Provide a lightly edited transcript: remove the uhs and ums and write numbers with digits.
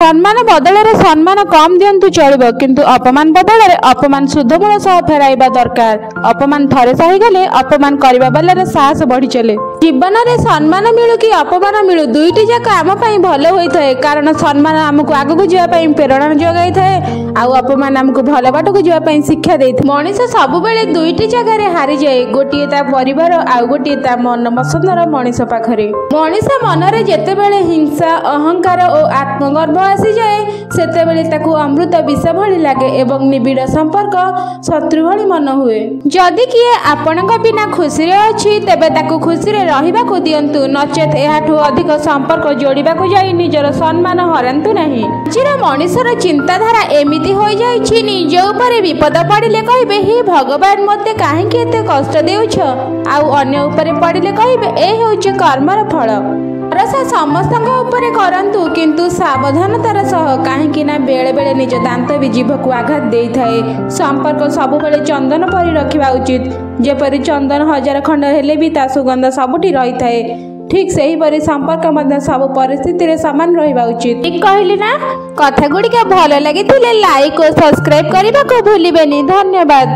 ସମ୍ମାନ ବଦଳରେ ସମ୍ମାନ କମ୍ ଦିଅନ୍ତୁ ଚଳିବ, କିନ୍ତୁ ଅପମାନ ବଦଳରେ ଅପମାନ ଶୁଦ୍ଧମୂଳ ସହ ଫେରାଇବା ଦରକାର। ଅପମାନ ଥରେ ସହିଗଲେ ଅପମାନ କରିବା ବାଲାର ସାହସ ବଢି ଚାଲେ। ଜୀବନରେ ସମ୍ମାନ ମିଳୁ କି ଅପମାନ ମିଳୁ, ଦୁଇଟି ଯାକ ଆମ ପାଇଁ ଭଲ ହୋଇଥାଏ। କାରଣ ସମ୍ମାନ ଆମକୁ ଆଗକୁ ଯିବା ପାଇଁ ପ୍ରେରଣା ଯୋଗାଇଥାଏ ଆଉ ଅପମାନ ଆମକୁ ଭଲ ବାଟକୁ ଯିବା ପାଇଁ ଶିକ୍ଷା ଦେଇଥାଏ। ମଣିଷ ସବୁବେଳେ ଦୁଇଟି ଜାଗାରେ ହାରିଯାଏ, ଗୋଟିଏ ତା ପରିବାର ଆଉ ଗୋଟିଏ ତା ମନ ପସନ୍ଦର ମଣିଷ ପାଖରେ। ମଣିଷ ମନରେ ଯେତେବେଳେ ହିଂସା, ଅହଙ୍କାର ଓ ଆତ୍ମଗର୍ବ ଆସିଯାଏ, ସେତେବେଳେ ତାକୁ ଅମୃତ ବିଷ ଭଳି ଲାଗେ ଏବଂ ନିବିଡ଼ ସମ୍ପର୍କ ଶତ୍ରୁ ଭଳି ମନ ହୁଏ। ଯଦି କିଏ ଆପଣଙ୍କ ବିନା ଖୁସିରେ ଅଛି, ତେବେ ତାକୁ ଖୁସିରେ ରହିବାକୁ ଦିଅନ୍ତୁ, ନଚେତ୍ ଏହାଠୁ ଅଧିକ ସମ୍ପର୍କ ଯୋଡ଼ିବାକୁ ଯାଇ ନିଜର ସମ୍ମାନ ହରାନ୍ତୁ ନାହିଁ। ଆଜିର ମଣିଷର ଚିନ୍ତାଧାରା ଏମିତି ହୋଇଯାଇଛି, ନିଜ ଉପରେ ବିପଦ ପଡ଼ିଲେ କହିବେ, ହେ ଭଗବାନ, ମୋତେ କାହିଁକି ଏତେ କଷ୍ଟ ଦେଉଛ? ଆଉ ଅନ୍ୟ ଉପରେ ପଡ଼ିଲେ କହିବେ, ଏ ହେଉଛି କର୍ମର ଫଳ। ଭରସା ସମସ୍ତଙ୍କ ଉପରେ କରନ୍ତୁ, କିନ୍ତୁ ସାବଧାନତାର ସହ, କାହିଁକି ନା ବେଳେ ବେଳେ ନିଜ ଦାନ୍ତ ବି ଜିଭକୁ ଆଘାତ ଦେଇଥାଏ। ସମ୍ପର୍କ ସବୁବେଳେ ଚନ୍ଦନ ପରି ରଖିବା ଉଚିତ। ଯେପରି ଚନ୍ଦନ ହଜାର ଖଣ୍ଡ ହେଲେ ବି ତା ସୁଗନ୍ଧ ସବୁଠି ରହିଥାଏ, ଠିକ୍ ସେହିପରି ସମ୍ପର୍କ ମଧ୍ୟ ସବୁ ପରିସ୍ଥିତିରେ ସମାନ ରହିବା ଉଚିତ। ଠିକ୍ କହିଲି ନା? କଥା ଗୁଡ଼ିକ ଭଲ ଲାଗିଥିଲେ ଲାଇକ୍ ଓ ସବସ୍କ୍ରାଇବ୍ କରିବାକୁ ଭୁଲିବେନି। ଧନ୍ୟବାଦ।